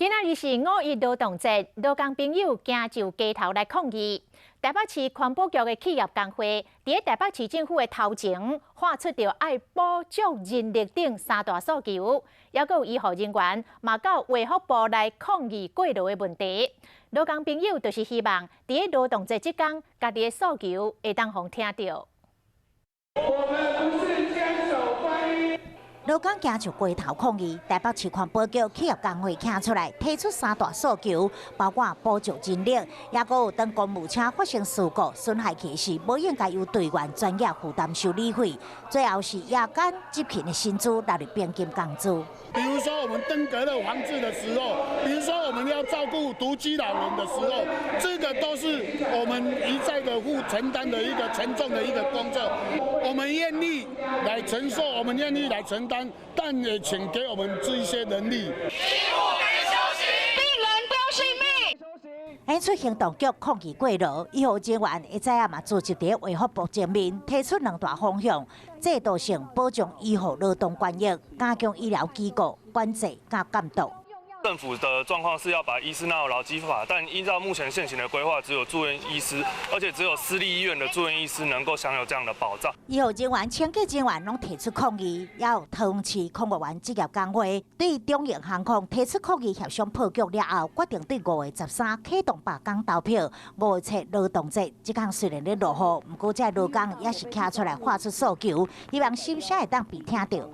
今仔日是五一勞動節，勞工朋友行上街頭來抗議。台北市環保局的企業工會，佇台北市政府的頭前，喊出著愛保障人力等三大訴求，猶閣有醫護人員嘛到衛福部來抗議過勞的問題。勞工朋友就是希望佇勞動節這工，家己的訴求會當予聽著。我們不是千手觀音。勞工行上街頭抗議，台北市環保局企業工會站出來提出三大訴求，包括保障人力，也閣有當公務車發生事故損害去時，無應該由隊員專業負擔修理費。最後是夜間執勤的薪資納入平均工資。比如說我們登革熱防治的時候，比如說我們要照顧獨居老人的時候，這個都是我們一再的負承擔的一個沉重的一個工作。我們願意來承受，我們願意來承擔，但也請給我們這一些能力。醫護給休息，病人丟性命。演出行動局抗議過勞，醫護人員一早仔嘛聚集佇衛福部前面，提出兩大方向：制度性保障醫護勞動權益，加強醫療機構管制佮監督。政府的狀況是要把醫師納入勞基法，但依照目前現行的規劃，只有住院醫師，而且只有私立醫院的住院醫師能夠享有這樣的保障。醫護人員、清潔人員攏提出抗議，也有桃園市空服員職業工會對中榮航空提出抗議協商破局了後，決定對5月13啟動罷工投票。5月7勞動節，這工雖然咧落雨，毋過這勞工也是站出來喊出訴求，希望心聲會當被聽著。